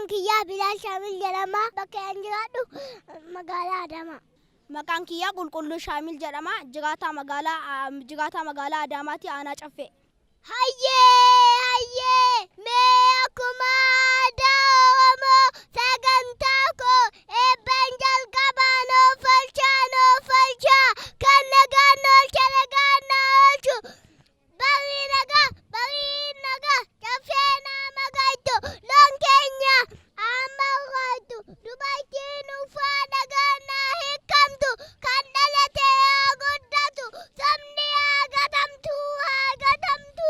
Maqaan kiyyaa Bilaal Shaamil jedhama. Bakka an jiraadhu magaalaa Adaamaa. Maqaan kiyyaa Qulqulluu Shaamil jedhama. Jiraataa magaalaa Adaamaati, aanaa Caffee. Hayyee, hayyee, mee akkuma aadaa Oromoo sagantaa koo eebban jalqabaa. Nuuf oolchaa, nuuf oolchaa, kan nagaan nu oolche, nagaan na oolchu. Barii nagaa, barii nagaa, Caffee nama galchu, loon keenya amma galchu, dubartiin uffaa nagaan na hiikamtu, kan dhalate haa guddatu, sabni haa gatamtu, haa gatamtu.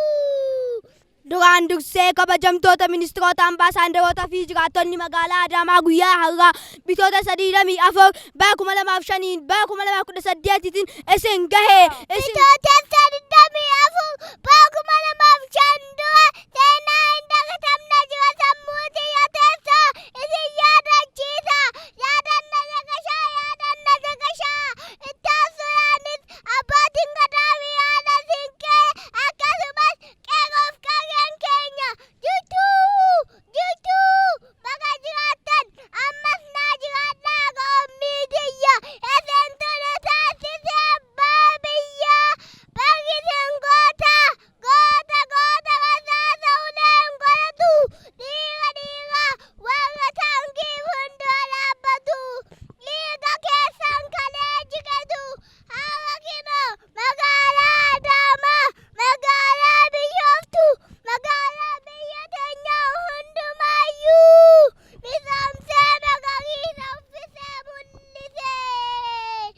Duraan dursee, kabajamtoota ministiroota, ambaasaadarootaa fi jiraattonni magaalaa Adaamaa, guyyaa har'aa Bitootessa 24 bara 2005, bara 2018tiin isin gahe. Isin Bitootessa 24 bara 2005 dura seenaa hin dagatamne jira. Sammuu xiyya teessoo isin yaadachiisa. Yaadanna jagashaa, yaadanna jagashaa. Itti aansuudhaanis abbootiin gadaa fi haadha siinqee, akkasumas qeerroof qarreen keenya, jirtuu, jirtuu, baga jiraattan, ammas naa jiraadhaa. Goommii tiyya isin tunu taasise abbaa biyyaa. Barri isin goota, goota, goota, rasaasa uleen godhatu, dhiira, dhiira, warra taankii fuuldura dhaabbatu, dhiiga keessan kalee jigetu haala kinoo magaalaa Adaamaa, magaalaa Bishooftu, magaalaa biyya teenyaa hundumaayyuu misoomsee magariisa uffisee mul'isee.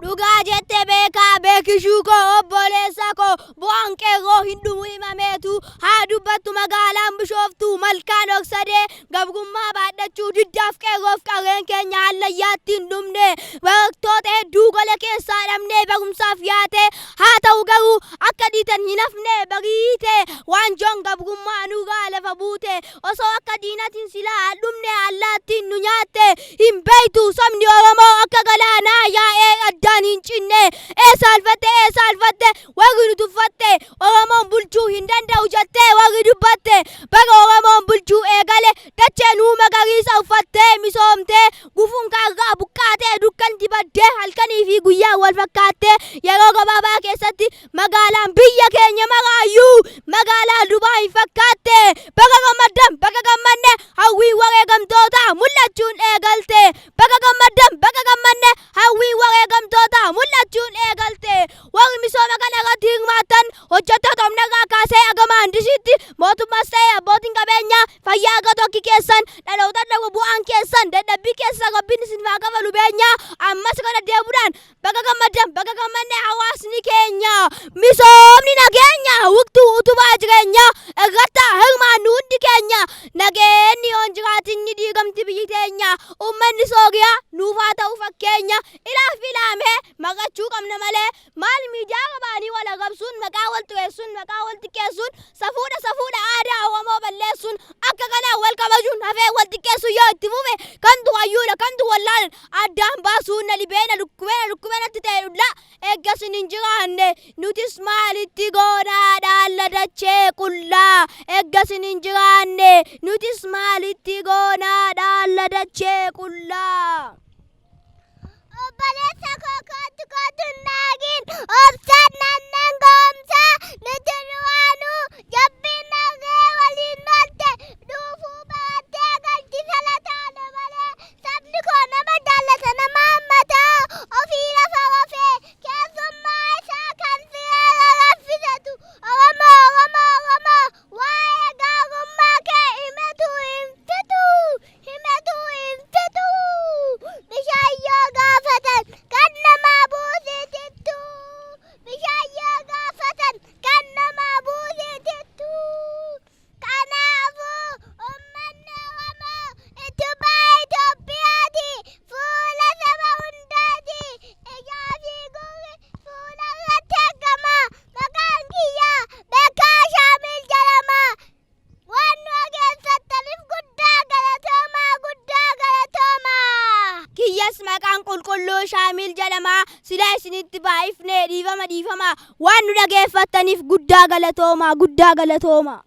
Dhugaa jette beekaa, beekishuu koo, obboleessa koo. Bu'aan qeerroo hin dhumu himameetu. Haa dubbattu magaalaan Bishooftuu, malkaan dhoksadee gabrummaa baadhachuu diddaaf qeerroof qarreen keenya hallayyaatti hin dhumne. Barattoota hedduu gola keessaa dhabnee barumsaaf yaate, haa ta'u garuu akka dhiitan hin hafne. Bariite waanjoon gabrummaa nurraa lafa buute. Osoo akka diinatiin silaa dhumne, allaattiin nu nyaatte. Hin beeytu sabni Oromoo akka galaanaa yaa'ee addaan hin cinne. Eessa alfatte, eessa alfatte warri nu tuffatte? Oromoon bulchuu hin danda'u jettee warri dubbatte, baga Oromoon bulchuu eegale dachee nuu magariisa uffattee misoomtee, gufuun kaarraa buqqaatee, dukkanti baddee, halkanii fi guyyaa wal fakkaattee, yeroo gabaabaa keessatti magaalaan biyya keenya maraayyuu magaalaa Dubaay fakkaatte. Baga gammaddan, baga gammanne, hawwii wareegamtoota mul'achuun eegalte. Baga gammaddan, baga gammanne, hawwii wareegamtoota mul'achuun eegalte. Warri misooma kana irratti hirmaattan, hojjettoota humnarraa kaasee haga maandisiitti, mootummaas ta'e abbootiin qabeenyaa, fayyaa akka tokki keessan dhaloota dhabu. Bu'aan keessan, dadhabbii keessan Rabbiin isin haa kafalu beenyaa. Ammas kana deemuudhaan baga gammaddan, baga gammanne. Hawaasni keenya misoomni nageenya waqtuu utubaa jireenyaa irratti hirmaannu hundi keenya. Nageenyi yoon jiraatin ni diigamti biyyi teenya. Ummanni Sooriyaa nuufaa ta'u fakkeenya. Ilaaf ilaamee maqachuu qabna malee maal miidiyaa qabaanii wal arrabsuun, maqaa wal xureessuun, maqaa wal xiqqeessuun safuudha, safuudha. Aadaa Oromoo balleessuun, akka kanaan wal kabajuun hafee wal xiqqeessuun yoo itti fufe, kamtu hayyuudha, kamtu wallaalan addaan baasuun na dhibee, na dhukkubee, na dhukkubee natti ta'e dhulla. Eeggasin hin jiraanne nutis maalitti goonaa dhaalla dachee qullaa? Eeggasin hin jiraanne nutis maalitti goonaa dhaalla dachee qullaa? Obboleessa koo, kootu, kootu, naagin obsaan naannan goomsaa. Nuti du'aanuu jabbiin nagee waliin nolte dhuufuu barattee galti salataane malee. Sabni koo nama jaallata, nama hammataa, ofii lafa rafee keessummaa isaa kan sireera raffisatu. Oromoo, Oromoo, Oromoo, waa'ee gaarummaa kee himatu hin fitu, himatu hin fitu. Bishaan yoo gaafatan kan namaa buusitittu, bishaan yoo gaafatan kan namaa buusitittu. Kanaafuu uummanni Oromoo utubaa Itoophiyaati, fuula saba hundaati, ijaa fi gurri fuula irratti argama. Maqaan kiyya Beekaa Shaamil jedhama. Waan nu dhageeffattaniif guddaa galatoomaa, guddaa galatoomaa. Kiyyas maqaan Qulqulluu Shaamil jedhama. Sila isinitti baay'ifne, dhiifama, dhiifama. Waan nu dhageeffattaniif guddaa galatoomaa, guddaa galatoomaa.